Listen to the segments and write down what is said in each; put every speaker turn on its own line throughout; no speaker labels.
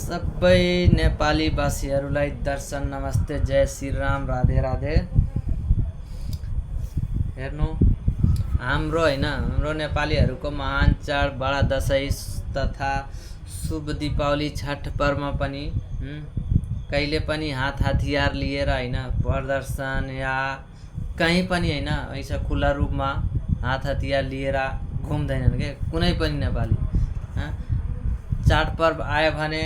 सबै नेपाली भाषीहरूलाई दर्शन नमस्ते, जय श्री राम, राधे राधे। हेर्नु हाम्रो हाम्रो नेपालीहरूको महान चाड बडा दशैं तथा शुभ दीपावली छठ पर्वमा पनि कहिले पनि हात हतियार लिएर प्रदर्शन या कहीँ पनि ऐसा खुला रूपमा हात हतियार लिएर घुम्दैनन् के कुनै पनि नेपाली। चाडपर्व आयो भने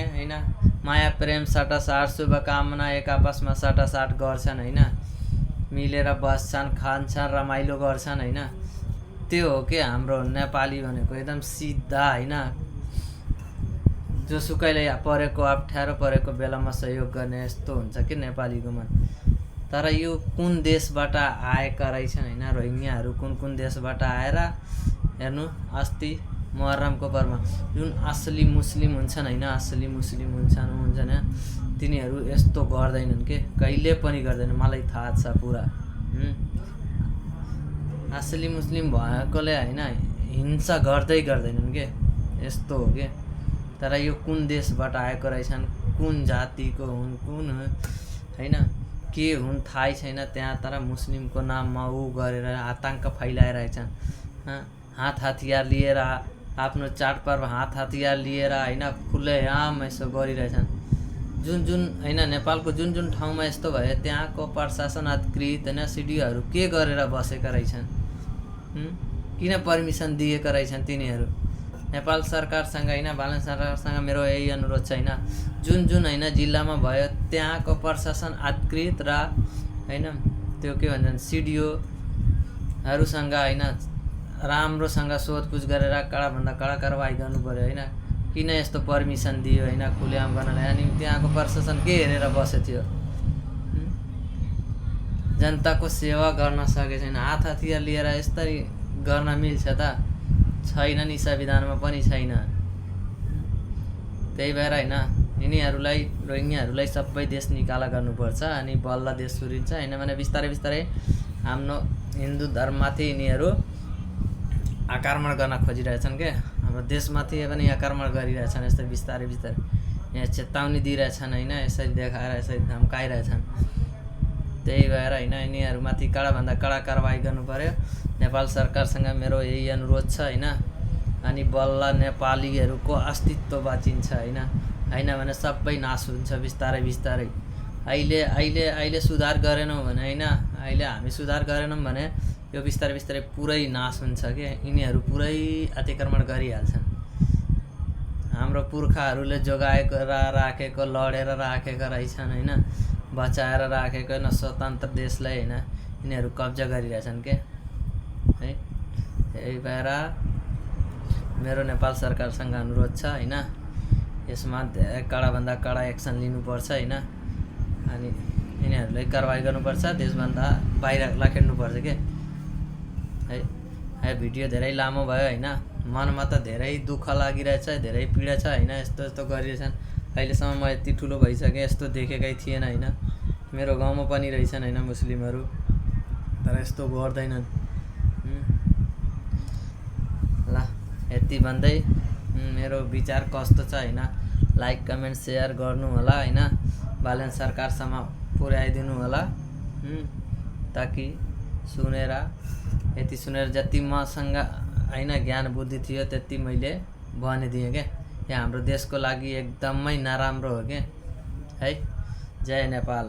माया प्रेम साटासाट शुभकामना एक आपसमा साटासाट गर्छन् मिलेर बस्छन्, खान्छन्, रमाइलो गर्छन् त्यो हो के हाम्रो नेपाली भनेको। एकदम सिधा जोसुकैले परेको अप्ठ्यारो परेको बेलामा सहयोग गर्ने यस्तो हुन्छ कि नेपालीको मन। तर यो कुन देशबाट आएका रहेछन् रोहिङ्ग्याहरू कुन कुन देशबाट आएर हेर्नु अस्ति मुहर्रमको पर्वमा जुन असली मुस्लिम हुन्छन् असली मुस्लिम हुन्छन् तिनीहरू यस्तो गर्दैनन् के, कहिले पनि गर्दैनन्, मलाई थाहा छ पुरा। असली मुस्लिम भएकोले हिंसा गर्दैनन् के, यस्तो हो के। तर यो कुन देशबाट आएको रहेछन्, कुन जातिको हुन्, कुन के हुन् थाहै छैन त्यहाँ। तर मुस्लिमको नाममा ऊ गरेर आतंक फैलाइरहेछन्। हात हतियार लिएर आफ्नो चाडपर्व हात हतियार लिएर खुल्लेआम यसो गरिरहेछन्। जुन नेपालको जुन ठाउँमा यस्तो भयो त्यहाँको प्रशासन अधिकृत सिडिओहरू के गरेर बसेका रहेछन्, किन पर्मिसन दिएका रहेछन् तिनीहरू। नेपाल सरकारसँग बालन सरकारसँग मेरो यही अनुरोध छ जुन जिल्लामा भयो त्यहाँको प्रशासन अधिकृत र त्यो के भन्छन् सिडिओहरूसँग राम्रोसँग सोधपुछ गरेर कडाभन्दा कडा कारवाही गर्नु पर्यो किन यस्तो पर्मिसन दियो खुलेआम गर्नलाई। अनि त्यहाँको प्रशासन के हेरेर बसेको थियो, जनताको सेवा गर्न सके छैन। हात हतियार लिएर यसरी गर्न मिल्छ त, छैन नि संविधानमा पनि छैन। त्यही भएर यिनीहरूलाई रोहिङ्ग्याहरूलाई सबै देश निकाला गर्नुपर्छ अनि बल्ल देश सुरिन्छ भने बिस्तारै बिस्तारै हाम्रो हिन्दू धर्ममाथि यिनीहरू आक्रमण गर्न खोजिरहेछन् के, हाम्रो देशमाथि पनि आक्रमण गरिरहेछन्। यस्तै बिस्तारै बिस्तारै यहाँ चेतावनी दिइरहेछन् यसरी देखाएर यसरी धम्काइरहेछन्। त्यही भएर यिनीहरूमाथि कडाभन्दा कडा कारवाही गर्नु पर्यो। नेपाल सरकारसँग मेरो यही अनुरोध छ अनि बल्ल नेपालीहरूको अस्तित्व बाँचिन्छ भने सबै नाश हुन्छ बिस्तारै बिस्तारै। अहिले सुधार गरेनौँ भने अहिले हामी सुधार गरेनौँ भने यो बिस्तारै बिस्तारै पुरै नाश हुन्छ के, यिनीहरू पुरै अतिक्रमण गरिहाल्छन्। हाम्रो पुर्खाहरूले जोगाएको राखेको लडेर राखेका रहेछन् बचाएर राखेको स्वतन्त्र देशलाई यिनीहरू कब्जा गरिरहेछन् के है। यही भएर मेरो नेपाल सरकारसँग अनुरोध छ यसमा धेरै कडाभन्दा कडा एक्सन लिनुपर्छ अनि यिनीहरूलाई कारवाही गर्नुपर्छ, देशभन्दा बाहिर लखेड्नुपर्छ के है। भिडियो धेरै लामो भयो मनमा त धेरै दुःख लागिरहेछ, धेरै पीडा छ यस्तो यस्तो गरिरहेछन्। अहिलेसम्म म यति ठुलो भइसकेँ यस्तो देखेकै थिएन मेरो गाउँमा पनि रहेछन् मुस्लिमहरू, तर यस्तो गर्दैनन्। ल यति भन्दै मेरो विचार कस्तो छ लाइक कमेन्ट सेयर गर्नु होला बालन सरकारसम्म पुर्याइदिनु होला ताकि सुनेर यति सुनेर जति मसँग ज्ञान बुद्धि थियो त्यति मैले भनिदिएँ क्या। यहाँ हाम्रो देशको लागि एकदमै नराम्रो हो के है। जय नेपाल।